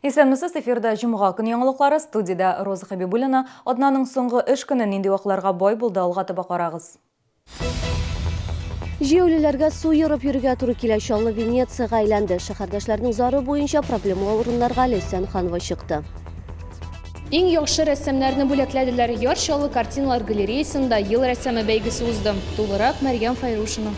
Исәнмесез, эфирда җомга көн яңалыклары, студиядә Роза Хәбибуллина. Атнаның соңгы эш көне нинди вакытларга бай булды, алга таба карагыз. Җәяүлеләргә су ерып йөрергә туры килә, Чаллы Венециягә әйләнде. Шәһәрдәшләрнең зары буенча проблемалы урыннарга Ләйсән Ханова чыкты. Иң яхшы рәссамнарны бүләкләделәр. Яр Чаллы картиналар галереясында Ел рәссамы бәйгесе узды. Тулырак Мәрьям Фәйрушина.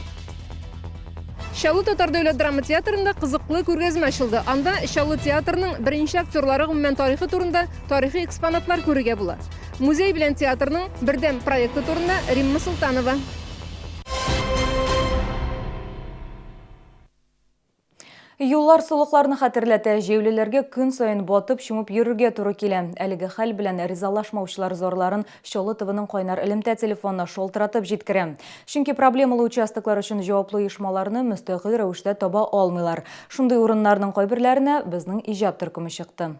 Чаллы татар дәүләт драма театрында кызыклы күргәзмә ачылды. Анда Чаллы театрының беренче актерлары гомумән тарихы турында тарихи экспонатлар күрергә була. Музей белән театрның бердәм проекты турында Римма Солтанова. Юллар сулыкларны хәтерләтә, җәяүлеләргә көн саен батып-чумып йөрергә туры килә. Әлеге хәл белән ризалашмаучылар зарларын Чаллы ТВның кайнар элемтә телефонына шалтыратып җиткерә. Чөнки проблемалы участоклар өчен җаваплы оешмаларны мөстәкыйль рәвештә таба алмыйлар. Шундый урыннарның кайберләренә безнең иҗат төркеме чыкты.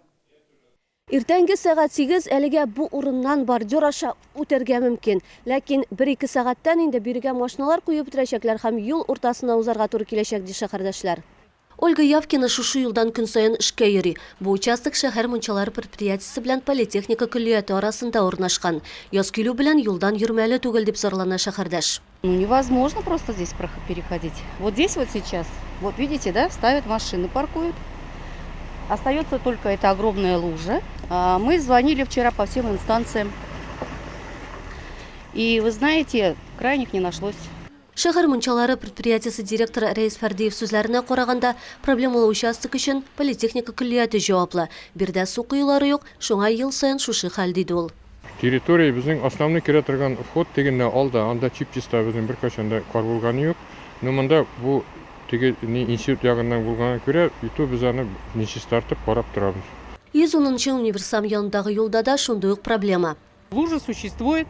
Иртәнге сәгать сигез, әлегә бу урыннан бордюр аша үтәргә мөмкин. Ләкин бер-ике сәгатьтән инде бирегә машиналар куеп бетерәчәкләр һәм юл уртасына узарга туры киләчәк, ди шәһәрдәшләр. Ольга Явкина шушы юлдан көн саен эшкә йөри. Бу участок шәһәр мунчалары предприятиесе белән политехника көллияте арасында урнашкан. Яз килү белән юлдан йөрмәле түгел, дип зарлана шәһәрдәш. Ну невозможно просто здесь переходить. Вот здесь вот сейчас, вот видите, да, ставят машины, паркуют. Остается только эта огромная лужа. Мы звонили вчера по всем инстанциям. И вы знаете, крайних не нашлось. Шәһәр мунчалары предприятиесе директоры Рәис Фәрдиев сүзләренә караганда, проблемалы участок өчен политехника көллияте җаваплы. Биредә су коелары юк, шуңа ел саен шушы хәл, диде ул. Территория безнең основной керә торган вход тегендә алда, анда чип-чиста безнең беркайчан да кар булганы юк. Но монда бу теге ни институт ягыннан булганга күрә, и то без аны не чистартып карап торабыз. 110 нчы универсам янындагы юлда да шундый ук проблема. Лужа существует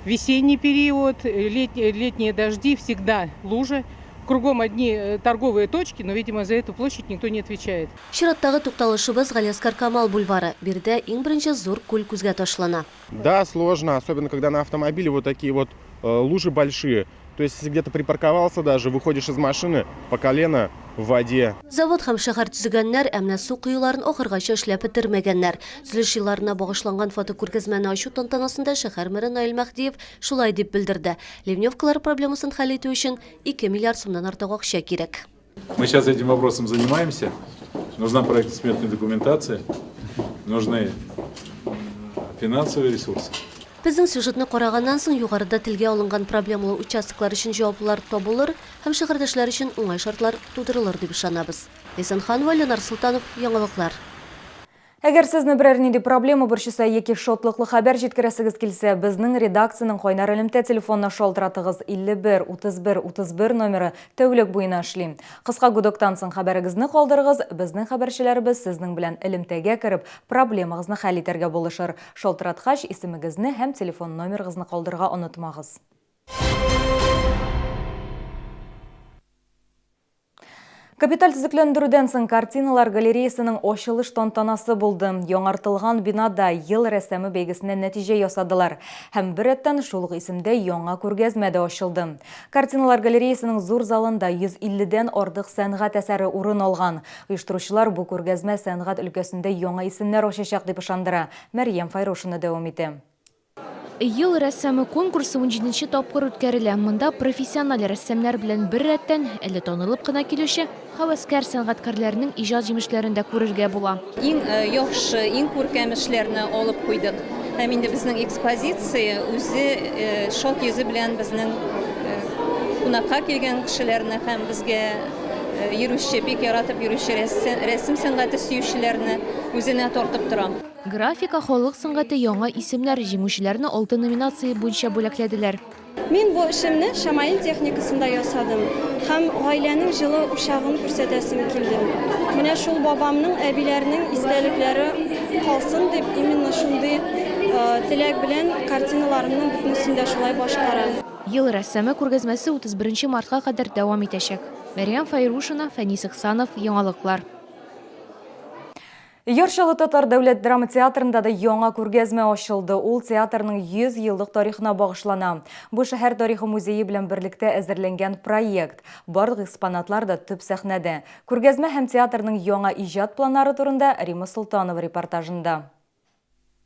весенний период, летние дожди, всегда лужа. Кругом одни торговые точки, но, видимо, за эту площадь никто не отвечает. Чираттагы тукталышыбыз, Галиәсгар Камал бульвары. Биредә иң беренче зур күл күзгә ташлана. Да, сложно, особенно когда на автомобиле вот такие вот лужи большие. То есть, если где-то припарковался даже, выходишь из машины, по колено в воде. Завод һәм шәһәр төзегәннәр, ә менә су коеларын ахыргача эшләп бетермәгәннәр. Төзелеш елларына багышланган фотокүргәзмәне ачу тантанасында шәһәр мэры Наил Мәһдиев шулай дип белдерде. Ливневкалар проблемасын хәл итү өчен 2 миллиард сумнан артык акча кирәк. Мы сейчас этим вопросом занимаемся. Нужна проектно-сметная документация, нужны финансовые ресурсы. Безнең сюжетны караганнан соң, югарыда телгә алынган проблемалы участоклар өчен җаваплылар табылыр һәм шәһәрдәшләр өчен уңай шартлар тудырылыр дип ышанабыз. Ләйсән Ханова, Ленар Солтанов, Яңалыклар. Әгәр сезне берәр нинди проблема борчыса яки шатлыклы хәбәр җиткерәсегез килсә, безнең редакциянең кайнар элемтә телефонына шалтыратыгыз, 51 31 31 номеры тәүлек буена эшли. Кыска гудоктан соң хәбәрегезне калдырыгыз, безнең хәбәрчеләребез сезнең белән элемтәгә кереп, проблемагызны хәл итәргә булышыр. Шалтыраткач, исемегезне һәм телефон номерыгызны калдырырга онытмагыз. Капиталь төзекләндерүдән соң картиналар галереясының ачылыш тантанасы булды. Яңартылган бинада ел рәссамы бәйгесенә нәтиҗә ясадылар. Һәм беррәттән шул ук исемдә яңа күргәзмә дә ачылды. Картиналар галереясының зур залында 150 дән артык сәнгать әсәре урын алган. Оештыручылар бу күргәзмә сәнгать өлкәсендә яңа исемнәр ачачак дип ышандыра. Мәрьям Файрушина дәвам итә. Ел рәссамы конкурсы унҗиденче тапкыр үткәрелә. Монда профессиональ рәссамнар белән беррәттән, әле танылып кына килүче һәвәскәр сәнгатькәрләрнең иҗат җимешләрен дә күрергә була. Иң яхшы, иң күркәм эшләрне алып куйдык. Һәм инде безнең экспозиция үзе шат йөзе белән безнең кунакка килгән кешеләрне һәм безгә йөрүче, бик яратып йөрүче рәсем сәнгате сөючеләрне үзенә тартып тора. Графика, халык сәнгате, яңа исемнәр, җиңүчеләрне алты номинация буенча бүләкләделәр. Мин бу эшемне шамаил техникасында ясадым һәм гаиләнең җылы учагын күрсәтәсем килде. Менә шул бабамның, әбиләрнең истәлекләре калсын дип, именно шундый теләк белән картиналарымның бөтенесен дә шулай башкарам. Ел рәссамы күргәзмәсе 31 мартка кадәр дәвам итәчәк. Мәрьям Фәйрушина, Фәнис Ихсанов, Яңалыклар. Яр Чаллы татар дәүләт драма театрында да яңа күргәзмә ачылды. Ул театрның 100 еллык тарихына багышлана. Бу шәһәр тарихы музее белән берлектә әзерләнгән проект. Барлык экспонатлар да төп сәхнәдә. Күргәзмә һәм театрның яңа иҗат планнары турында Римма Солтанова репортажында.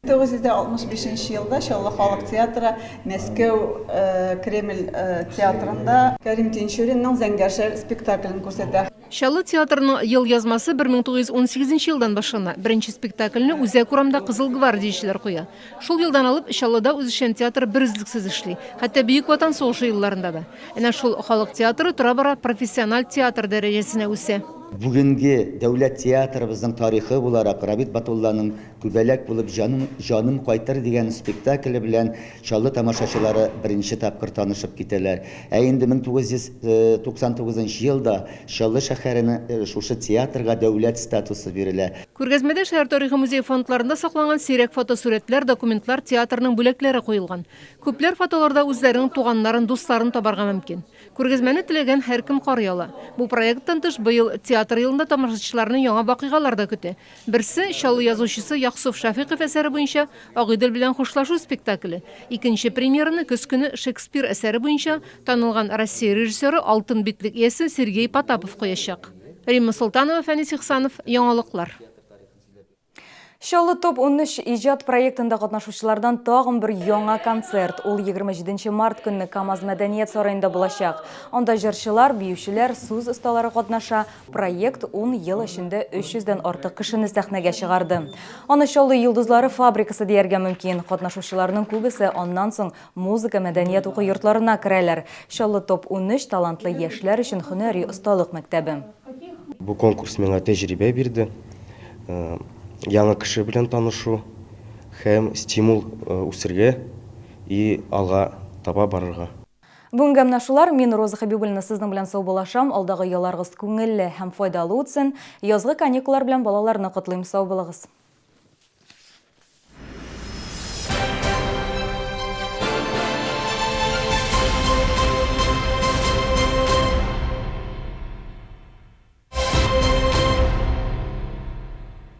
1965 нче елда Чаллы халык театры Мәскәү Кремль театрында Кәрим Тинчуринның Зәңгәр шәл спектаклен күрсәтә. Чаллы театрының елъязмасы 1918 нче елдан башлана. Беренче спектакльне Үзәк урамда кызыл гвардиячеләр куя. Шул елдан алып Чаллыда үзешчән театр берөзлексез эшли. Хәтта Бөек Ватан сугышы елларында да. Әнә шул халык театры тора-бара профессиональ театр дәрәҗәсенә үсә. Бүгенге дәүләт театрыбызның тарихы буларак Рабит Батулланың Күбәләк булып җаным, җаным кайтыр дигән спектакле белән Чаллы тамашачылары беренче тапкыр танышып китәләр. Ә инде 1999 нчы елда Чаллы шәһәренә шушы театрга дәүләт статусы бирелә. Күргәзмәдә шәһәр тарихы музее фондларында сакланган сирәк фотосурәтләр, документлар, театрның бүләкләре куелган. Күпләр фотоларда үзләренең туганнарын, дусларын табарга мөмкин. Күргәзмәне теләгән һәркем карый ала. Бу проекттан тыш, быел Театр елында тамашачыларны яңа вакыйгалар да көтә. Берсе, Чаллы язучысы Ягъсуф Шәфыйков әсәре буенча Агыйдел белән хушлашу спектакле. Икенче премьераны көз көне Шекспир әсәре буенча танылган Россия режиссеры, Алтын битлек иясе Сергей Потапов куячак. Римма Солтанова, Фәнис Ихсанов, Яңалыклар. Чаллы ТОП-13 иҗат проектында катнашучылардан тагын бер яңа концерт. Ул 27 март көнне КАМАЗ мәдәният сараенда булачак. Анда җырчылар, биючеләр, сүз осталары катнаша. Проект ун ел эчендә 300 дән артык кешене сәхнәгә чыгарды. Аны Чаллы йолдызлары фабрикасы дияргә мөмкин. Катнашучыларның күбесе аннан соң музыка, мәдәният уку йортларына керәләр. Чаллы ТОП-13 талантлы яшьләр өчен һөнәри осталык мәктәбе. Бу конкурс миңа тәҗрибә бирде. Яңа кеше белән танышу һәм стимул үсергә и алга таба барырга. Бүгенгә менә шулар. Мин, Роза Хәбибуллина, сезнең белән саубуллашам. Алдагы ялларыгыз күңелле һәм файдалы үтсен. Язгы каникуллар белән балаларны котлыйм. Сау булыгыз.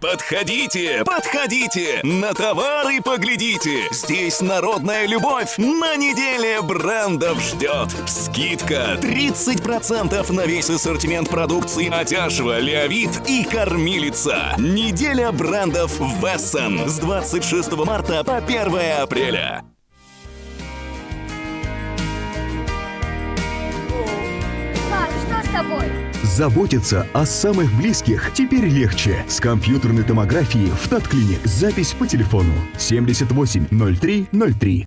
Подходите, подходите, на товары поглядите. Здесь народная любовь на неделе брендов ждет. Скидка 30% на весь ассортимент продукции Атяшево, Леовит и Кормилица. Неделя брендов Вессен с 26 марта по 1 апреля. Пап, что с тобой? Заботиться о самых близких теперь легче. С компьютерной томографией в Татклиник. Запись по телефону 78 03 03.